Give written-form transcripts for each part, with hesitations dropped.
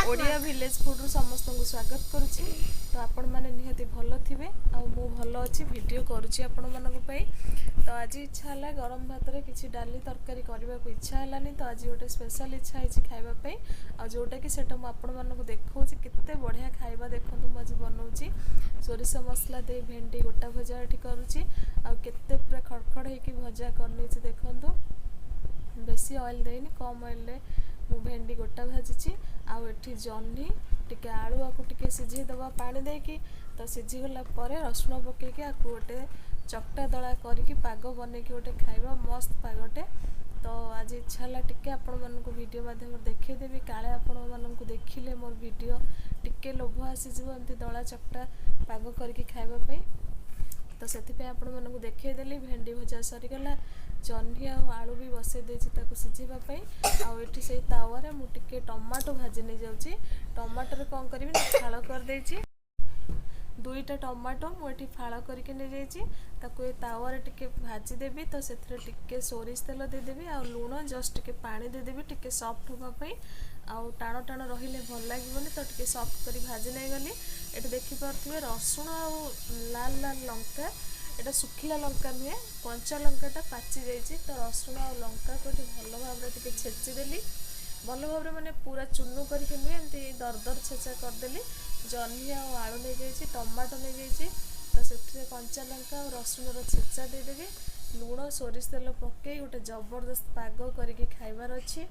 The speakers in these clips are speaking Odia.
ଓଡ଼ିଆ ଭିଲେଜ୍ ଫୁଡ଼୍ରୁ ସମସ୍ତଙ୍କୁ ସ୍ୱାଗତ କରୁଛି। ତ ଆପଣମାନେ ନିହାତି ଭଲ ଥିବେ ଆଉ ମୁଁ ଭଲ ଅଛି, ଭିଡ଼ିଓ କରୁଛି ଆପଣମାନଙ୍କ ପାଇଁ। ତ ଆଜି ଇଚ୍ଛା ହେଲା ଗରମ ଭାତରେ କିଛି ଡାଲି ତରକାରୀ କରିବାକୁ ଇଚ୍ଛା ହେଲାନି, ତ ଆଜି ଗୋଟେ ସ୍ପେଶାଲ୍ ଇଚ୍ଛା ହେଇଛି ଖାଇବା ପାଇଁ, ଆଉ ଯେଉଁଟାକି ସେଇଟା ମୁଁ ଆପଣମାନଙ୍କୁ ଦେଖାଉଛି। କେତେ ବଢ଼ିଆ ଖାଇବା ଦେଖନ୍ତୁ ମୁଁ ଆଜି ବନାଉଛି। ସୋରିଷ ମସଲା ଦେଇ ଭେଣ୍ଡି ଗୋଟା ଭଜା ଏଠି କରୁଛି, ଆଉ କେତେ ପୁରା ଖଡ଼ଖଡ଼ ହେଇକି ଭଜା କରିନେଇଛି ଦେଖନ୍ତୁ। ବେଶୀ ଅଏଲ୍ ଦେଇନି, କମ୍ ଅଏଲ୍ରେ ମୁଁ ଭେଣ୍ଡି ଗୋଟା ଭାଜିଛି। ଆଉ ଏଠି ଜହ୍ନି ଟିକେ ଆଳୁ ଆକୁ ଟିକେ ସିଝେଇ ଦେବା ପାଣି ଦେଇକି। ତ ସିଝିଗଲା ପରେ ରସୁଣ ପକେଇକି ଆକୁ ଗୋଟେ ଚକଟା ଦଳା କରିକି ପାଗ ବନେଇକି ଗୋଟେ ଖାଇବା, ମସ୍ତ ପାଗଟେ। ତ ଆଜି ଇଚ୍ଛା ହେଲା ଟିକେ ଆପଣମାନଙ୍କୁ ଭିଡ଼ିଓ ମାଧ୍ୟମରେ ଦେଖେଇଦେବି, କାଳେ ଆପଣମାନଙ୍କୁ ଦେଖିଲେ ମୋର ଭିଡ଼ିଓ ଟିକେ ଲୋଭ ଆସିଯିବ ଏମିତି ଦଳା ଚକଟା ପାଗ କରିକି ଖାଇବା ପାଇଁ। ତ ସେଥିପାଇଁ ଆପଣମାନଙ୍କୁ ଦେଖେଇଦେଲି। ଭେଣ୍ଡି ଭଜା ସରିଗଲା, ଜହ୍ନି ଆଉ ଆଳୁ ବି ବସେଇ ଦେଇଛି ତାକୁ ସିଝେଇବା ପାଇଁ। ଆଉ ଏଠି ସେଇ ତାୱାରେ ମୁଁ ଟିକେ ଟମାଟୋ ଭାଜି ନେଇଯାଉଛି। ଟମାଟୋରେ କ'ଣ କରିବି ନା, ଫାଳ କରିଦେଇଛି ଦୁଇଟା ଟମାଟୋ ମୁଁ ଏଠି ଫାଳ କରିକି ନେଇଯାଇଛି। ତାକୁ ଏ ତାୱାରେ ଟିକେ ଭାଜିଦେବି। ତ ସେଥିରେ ଟିକେ ସୋରିଷ ତେଲ ଦେଇଦେବି ଆଉ ଲୁଣ, ଜଷ୍ଟ ଟିକେ ପାଣି ଦେଇଦେବି ଟିକେ ସଫ୍ଟ ହେବା ପାଇଁ। ଆଉ ଟାଣ ଟାଣ ରହିଲେ ଭଲ ଲାଗିବନି, ତ ଟିକେ ସଫ୍ଟ କରି ଭାଜି ନେଇଗଲି। ଏଠି ଦେଖିପାରୁଥିବେ ରସୁଣ ଆଉ ଲାଲ ଲାଲ ଲଙ୍କା, ଏଇଟା ଶୁଖିଲା ଲଙ୍କା ନୁହେଁ, କଞ୍ଚା ଲଙ୍କାଟା ପାଚି ଯାଇଛି। ତ ରସୁଣ ଆଉ ଲଙ୍କାକୁ ଏଠି ଭଲ ଭାବରେ ଟିକେ ଛେଚିଦେଲି, ଭଲ ଭାବରେ ମାନେ ପୁରା ଚୁନୁ କରିକି ନୁହେଁ, ଏମିତି ଦରଦର ଛେଚା କରିଦେଲି। ଜହ୍ନି ଆଉ ଆଳୁ ନେଇଯାଇଛି, ଟମାଟୋ ନେଇଯାଇଛି, ତ ସେଥିରେ କଞ୍ଚା ଲଙ୍କା ଆଉ ରସୁଣର ଛେଚା ଦେଇଦେବି, ଲୁଣ ସୋରିଷ ତେଲ ପକାଇ ଗୋଟେ ଜବରଦସ୍ତ ପାଗ କରିକି ଖାଇବାର ଅଛି।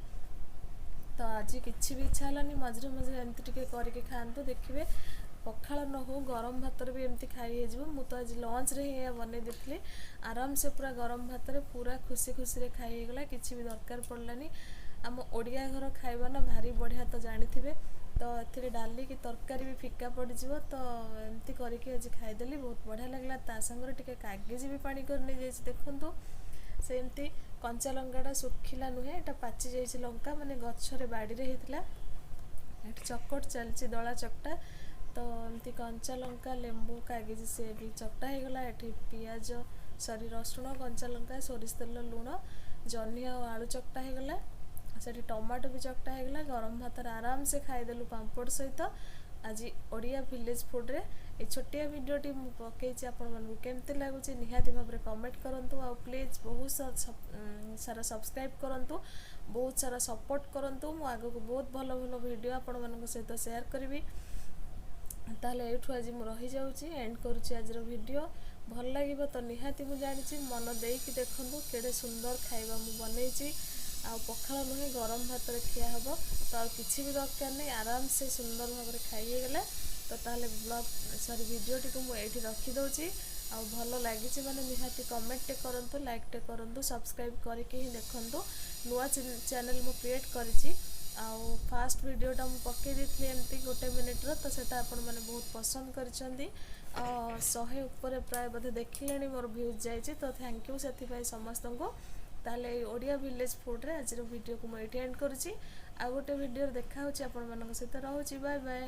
ତ ଆଜି କିଛି ବି ଇଚ୍ଛା ହେଲାନି, ମଝିରେ ମଝିରେ ଏମିତି ଟିକେ କରିକି ଖାଆନ୍ତୁ, ଦେଖିବେ ପଖାଳ ନ ହଉ ଗରମ ଭାତରେ ବି ଏମିତି ଖାଇ ହେଇଯିବ। ମୁଁ ତ ଆଜି ଲଞ୍ଚରେ ହିଁ ଏହା ବନେଇ ଦେଇଥିଲି, ଆରାମସେ ପୁରା ଗରମ ଭାତରେ ପୁରା ଖୁସି ଖୁସିରେ ଖାଇ ହେଇଗଲା, କିଛି ବି ଦରକାର ପଡ଼ିଲାନି। ଆମ ଓଡ଼ିଆ ଘର ଖାଇବା ନା ଭାରି ବଢ଼ିଆ, ତ ଜାଣିଥିବେ। ତ ଏଥିରେ ଡାଲି କି ତରକାରୀ ବି ଫିକା ପଡ଼ିଯିବ। ତ ଏମିତି କରିକି ଆଜି ଖାଇଦେଲି, ବହୁତ ବଢ଼ିଆ ଲାଗିଲା। ତା ସାଙ୍ଗରେ ଟିକେ କାଗିଜି ବି ପାଣି କରି ନେଇଯାଇଛି ଦେଖନ୍ତୁ। ସେମିତି କଞ୍ଚା ଲଙ୍କାଟା ଶୁଖିଲା ନୁହେଁ, ଏଇଟା ପାଚି ଯାଇଛି ଲଙ୍କା, ମାନେ ଗଛରେ ବାଡ଼ିରେ ହେଇଥିଲା। ଏଠି ଚକଟ ଚାଲିଛି, ଦଳା ଚକଟା। ତ ଏମିତି କଞ୍ଚା ଲଙ୍କା, ଲେମ୍ବୁ, କାଗିଜି ସେ ବି ଚକଟା ହେଇଗଲା। ଏଠି ପିଆଜ ସରି ରସୁଣ, କଞ୍ଚା ଲଙ୍କା, ସୋରିଷ ତେଲ, ଲୁଣ, ଜହ୍ନି ଆଉ ଆଳୁ ଚକଟା ହେଇଗଲା। ସେଠି ଟମାଟୋ ବି ଚକଟା ହେଇଗଲା। ଗରମ ଭାତରେ ଆରାମସେ ଖାଇଦେଲୁ ପାମ୍ପଡ଼ ସହିତ। ଆଜି ଓଡ଼ିଆ ଭିଲେଜ୍ ଫୁଡ଼୍ରେ ଏଇ ଛୋଟିଆ ଭିଡ଼ିଓଟି ମୁଁ ପକେଇଛି, ଆପଣମାନଙ୍କୁ କେମିତି ଲାଗୁଛି ନିହାତି ଭାବରେ କମେଣ୍ଟ କରନ୍ତୁ, ଆଉ ପ୍ଲିଜ୍ ବହୁତ ସାରା ସବସ୍କ୍ରାଇବ୍ କରନ୍ତୁ, ବହୁତ ସାରା ସପୋର୍ଟ କରନ୍ତୁ। ମୁଁ ଆଗକୁ ବହୁତ ଭଲ ଭଲ ଭିଡ଼ିଓ ଆପଣମାନଙ୍କ ସହିତ ସେୟାର କରିବି। ତାହେଲେ ଏଇଠୁ ଆଜି ମୁଁ ରହିଯାଉଛି, ଏଣ୍ଡ କରୁଛି ଆଜିର ଭିଡ଼ିଓ। ଭଲ ଲାଗିବ ତ ନିହାତି ମୁଁ ଜାଣିଛି, ମନ ଦେଇକି ଦେଖନ୍ତୁ କେଡ଼େ ସୁନ୍ଦର ଖାଇବା ମୁଁ ବନେଇଛି। ଆଉ ପଖାଳ ନୁହେଁ, ଗରମ ଭାତରେ ଖିଆ ହେବ, ତ ଆଉ କିଛି ବି ଦରକାର ନାହିଁ, ଆରାମସେ ସୁନ୍ଦର ଭାବରେ ଖାଇ ହେଇଗଲା। ତ ତାହେଲେ ବ୍ଲଗ୍ ସରି ଭିଡ଼ିଓଟିକୁ ମୁଁ ଏଇଠି ରଖିଦେଉଛି। ଆଉ ଭଲ ଲାଗିଛି ମାନେ ନିହାତି କମେଣ୍ଟଟେ କରନ୍ତୁ, ଲାଇକ୍ଟେ କରନ୍ତୁ, ସବସ୍କ୍ରାଇବ୍ କରିକି ହିଁ ଦେଖନ୍ତୁ। ନୂଆ ଚ୍ୟାନେଲ୍ ମୁଁ କ୍ରିଏଟ୍ କରିଛି, ଆଉ ଫାଷ୍ଟ ଭିଡ଼ିଓଟା ମୁଁ ପକାଇ ଦେଇଥିଲି ଏମିତି ଗୋଟେ ମିନିଟ୍ର, ତ ସେଇଟା ଆପଣମାନେ ବହୁତ ପସନ୍ଦ କରିଛନ୍ତି। 100 ଉପରେ ପ୍ରାୟ ବୋଧେ ଦେଖିଲେଣି ମୋର ଭ୍ୟୁଜ୍ ଯାଇଛି, ତ thank you ସେଥିପାଇଁ ସମସ୍ତଙ୍କୁ। ତାହେଲେ ଏଇ ଓଡ଼ିଆ ଭିଲେଜ୍ ଫୁଡ଼୍ରେ ଆଜିର ଭିଡ଼ିଓକୁ ମୁଁ ଏଇଠି ଏଣ୍ଡ କରୁଛି। ଆଉ ଗୋଟେ ଭିଡ଼ିଓରେ ଦେଖା ହେଉଛି ଆପଣମାନଙ୍କ ସହିତ, ରହୁଛି, ବାଏ ବାଏ।